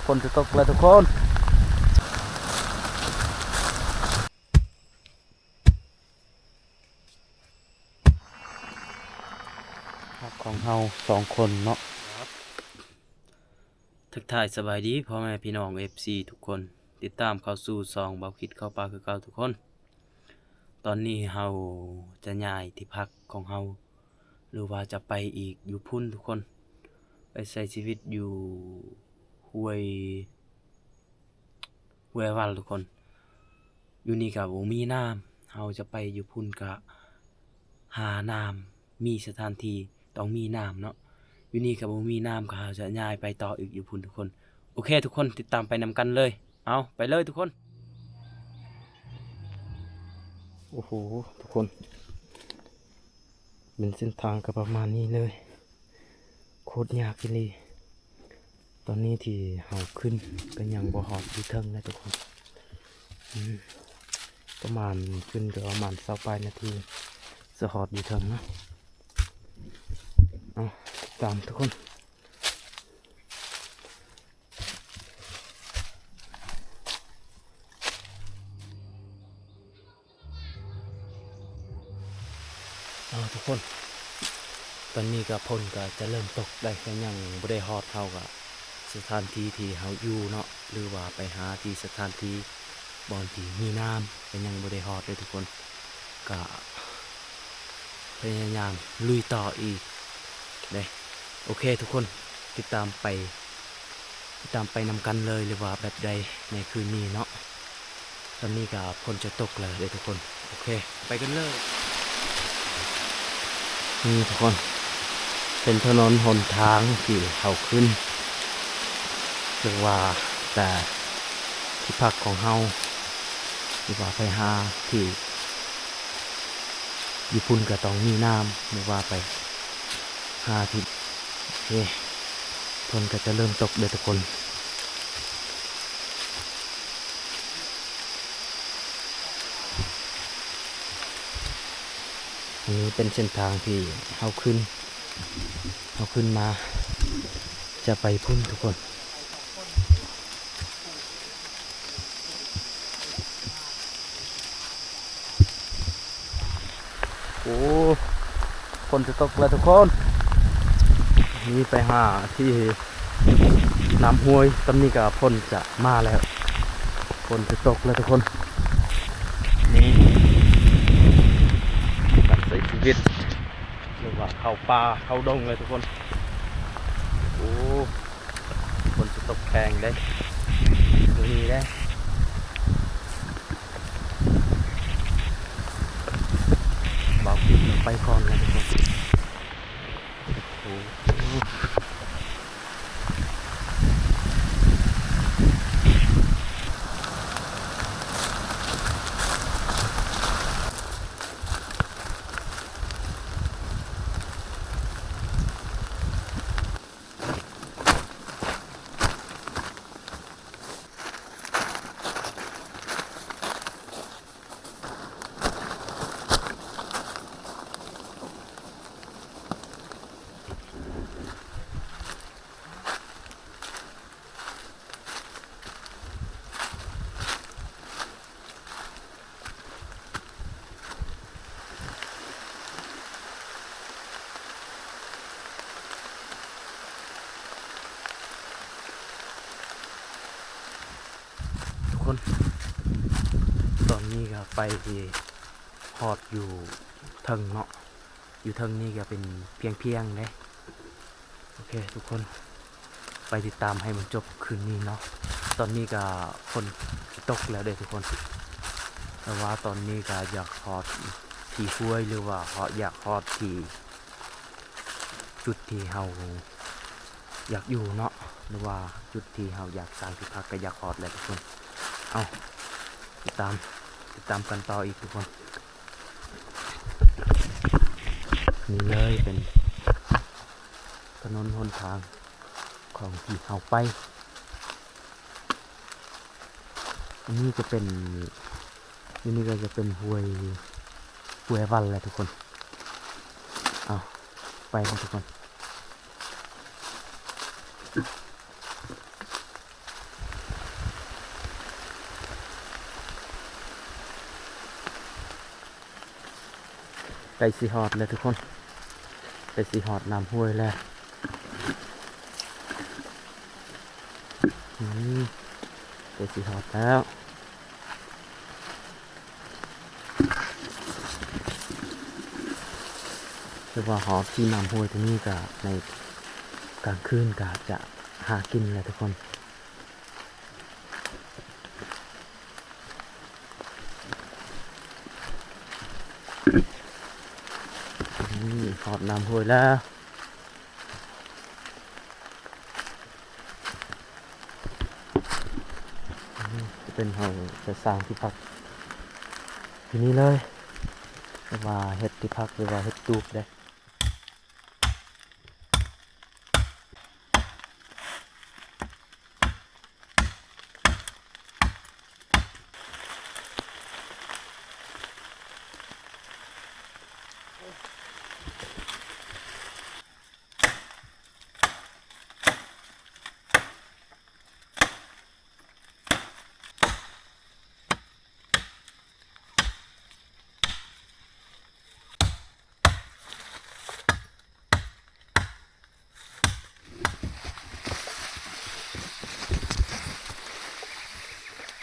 ຝົນຈະຕົກແລ້ວທຸກຄົນ. ພັກຂອງເຮົາສອງຄົນເນາະ. ທັກທາຍສະບາຍດີພໍ່ແມ່ພີ່ນ້ອງເອັຟຊີທຸກຄົນ ຕິດຕາມເຂົ້າສູ່ຊ່ອງເບົາຄິດເຂົ້າປ່າຄືເກົ່າທຸກຄົນ. ຕອນນີ້ເຮົາຈະຍ້າຍທີ່ພັກຂອງເຮົາ ຫຼືວ່າຈະໄປອີກຢູ່ພຸ້ນທຸກຄົນ ໄປໃຊ້ຊີວິດຢູ່ຫ້ວຍ ຫ້ວຍວັນທຸກຄົນ. ຢູ່ນີ້ກະບໍ່ມີນ້ຳ ເຮົາຈະໄປຢູ່ພຸ້ນກະຫານ້ຳ ມີສະຖານທີ່ຕ້ອງມີນ້ຳເນາະ. ຢູ່ນີ້ກະບໍ່ມີນ້ຳ ກະເຮົາຈະຍ້າຍໄປຕໍ່ອີກຢູ່ພຸ້ນທຸກຄົນ. ໂອເຄທຸກຄົນ ຕິດຕາມໄປນຳກັນເລີຍ. ເອົາ ໄປເລີຍທຸກຄົນ. ໂອ້ໂຫ ທຸກຄົນ ເປັນເສັ້ນທາງກະປະມານນີ້ເລີຍ ໂຄດຍາກອີ່ຫຼີ. ຕອນນີ້ທີ່ເຮົາຂຶ້ນກະຍັງບໍ່ຮອດຢູ່ເທິງເລີຍທຸກຄົນ. ອືມ ປະມານ ຂຶ້ນກະປະມານຊາວປາຍນາທີ ຈະຮອດຢູ່ເທິງເນາະ. ເອົາ ຕາມທຸກຄົນ. ເອົາທຸກຄົນ ຕອນນີ້ກະຝົນກະຈະເລີ່ມຕົກໄດ້ ກະຍັງບໍ່ໄດ້ຮອດເຮົາກະ ສະຖານທີ່ທີ່ເຮົາຢູ່ເນາະ ຫຼືວ່າໄປຫາທີ່ສະຖານທີ່ບ່ອນທີ່ມີນ້ຳ ກະຍັງບໍ່ໄດ້ຮອດເລີຍທຸກຄົນ. ກະພະຍາຍາມລຸຍຕໍ່ອີກເດ້. ໂອເຄທຸກຄົນ ຕິດຕາມໄປ ຕິດຕາມໄປນຳກັນເລີຍ ຫຼືວ່າແບບໃດໃນຄືນນີ້ເນາະ. ຕອນນີ້ກະຝົນຈະຕົກແລ້ວເດ້ທຸກຄົນ. ໂອເຄ ໄປກັນເລີຍ. ນີ້ທຸກຄົນ ເປັນຖະໜົນຫົນທາງທີ່ເຮົາຂຶ້ນ ຫຼືວ່າແຕ່ທີ່ພັກຂອງເຮົາ ຫຼືວ່າໄປຫາທີ່ ຢູ່ພຸ້ນກະຕ້ອງມີນ້ຳ ຫຼືວ່າໄປຫາທີ່ ເອີ ຝົນກະຈະເລີ່ມຕົກເດີ້ທຸກຄົນ. ອັນນີ້ເປັນເສັ້ນທາງທີ່ເຮົາຂຶ້ນ ເຮົາຂຶ້ນມາຈະໄປພຸ້ນທຸກຄົນ. ໂອ້ ຝົນຈະຕົກແລ້ວທຸກຄົນ. ນີ້ໄປຫາທີ່ນ້ຳຫ້ວຍ ຕອນນີ້ກະຝົນຈະມາແລ້ວ ຝົນຈະຕົກແລ້ວທຸກຄົນ. ນີ້ການໃຊ້ຊີວິດ ຫຼືວ່າເຂົ້າປ່າເຂົ້າດົງເລີຍທຸກຄົນ. ໂອ້ ຝົນຈະຕົກແຮງເດ້ມື້ນີ້ເດ້. ບ່າວຄິດໄປກ່ອນແລ້ວທຸກຄົນ. ໂອ້ໂຫ. ທຸກຄົນ ຕອນນີ້ກະໄປທີ່ຮອດຢູ່ເທິງເນາະ. ຢູ່ເທິງນີ້ກະເປັນພຽງໆເດ້. ໂອເຄທຸກຄົນ ໄປຕິດຕາມໃຫ້ມັນຈົບຄືນນີ້ເນາະ. ຕອນນີ້ກະຝົນຊິຕົກແລ້ວເດ້ທຸກຄົນ ແຕ່ວ່າຕອນນີ້ກະຢາກຮອດທີ່ຫ້ວຍ ຫຼືວ່າຢາກຮອດທີ່ຈຸດທີ່ເຮົາຢາກຢູ່ເນາະ ຫຼືວ່າຈຸດທີ່ເຮົາຢາກສ້າງທີ່ພັກກະຢາກຮອດແລ້ວທຸກຄົນ. ເອົາ ຕິດຕາມ ຕິດຕາມກັນຕໍ່ອີກທຸກຄົນ. ນີ້ເລີຍເປັນຖະໜົນຫົນທາງຂອງທີ່ເຮົາໄປ. ອັນນີ້ຈະເປັນ ອັນນີ້ກະຈະເປັນຫ້ວຍ ຫ້ວຍວັນແຫຼະທຸກຄົນ. ເອົາ ໄປເນາະທຸກຄົນ. ຊິຮອດແລ້ວທຸກຄົນ ໃກ້ຊິຮອດນ້ຳຫ້ວຍແລ້ວ. ອືມ ໃກ້ຊິຮອດແລ້ວ. ຖືວ່າຮອດທີ່ນ້ຳຫ້ວຍຕົງນີ້ກະ ໃນກາງຄືນກະຈະຫາກິນແຫຼະທຸກຄົນ. ອືມ ຮອດນ້ຳຫ້ວຍແລ້ວ. ອືມ ຈະເປັນເຮົາຈະສ້າງທີ່ພັກຢູ່ນີ້ເລີຍ ຫຼືວ່າເຮັດທີ່ພັກ ຫຼືວ່າເຮັດຕູບເດ້.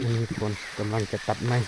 ນີ້ທຸກຄົນກຳລັງຈະຕັດໄມ້.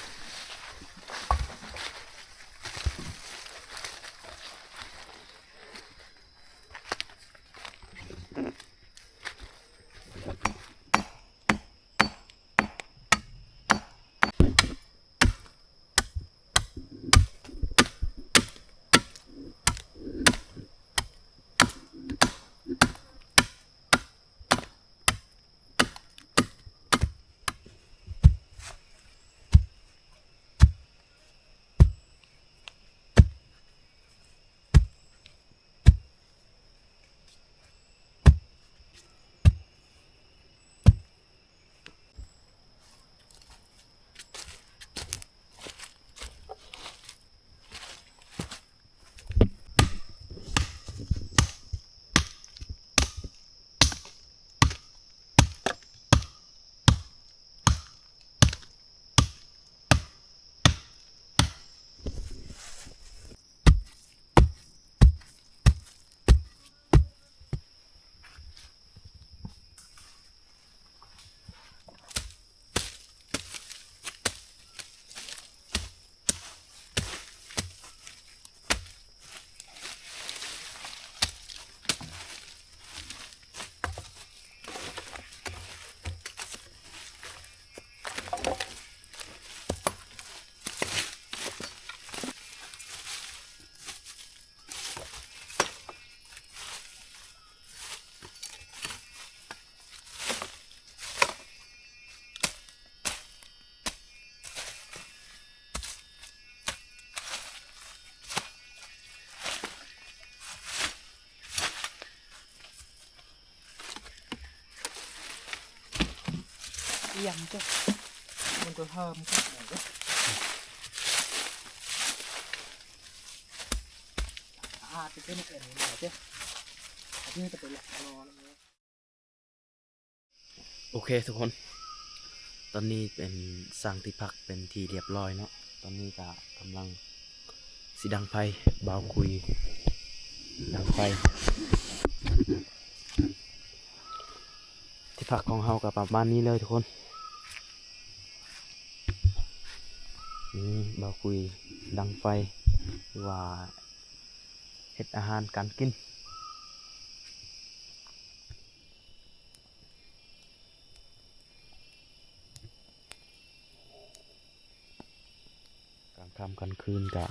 ອີຫຍັງເຈົ້າ ມັນກໍເລີ່ມກັນແລ້ວເດ້. ອາດຈະເປັນແບບນີ້ແຫຼະເດ້ ອັນນີ້ກໍເປັນແຫຼະນອນ. ໂອເຄທຸກຄົນ ຕອນນີ້ເປັນສ້າງທີ່ພັກເປັນທີ່ລຽບລ້ອຍເນາະ. ຕອນນີ້ກະກຳລັງຊິດັງໄຟ ບ່າວຄຸຍດັງໄຟ. ທີ່ພັກຂອງເຮົາກະປະມານນີ້ເລີຍທຸກຄົນ. ນີ້ບ່າວຄຸຍດັງໄຟ ຫຼືວ່າເຮັດອາຫານການກິນ. ກາງຄ່ຳກາງຄືນກະ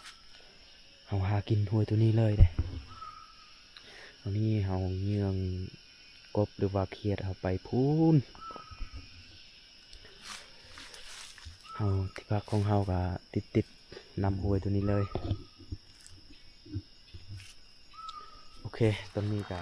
ເຮົາຫາກິນຫ້ວຍໂຕນີ້ເລີຍເດ້. ເຮົານີ້ເຮົາເຫຍື່ອງກົບ ຫຼືວ່າຂຽດເຮົາໄປພຸ້ນ. ເຮົາ ທີ່ພັກຂອງເຮົາກະຕິດໆ ນ້ຳຫ້ວຍໂຕນີ້ເລີຍ. ໂອເຄ ຕອນນີ້ກະ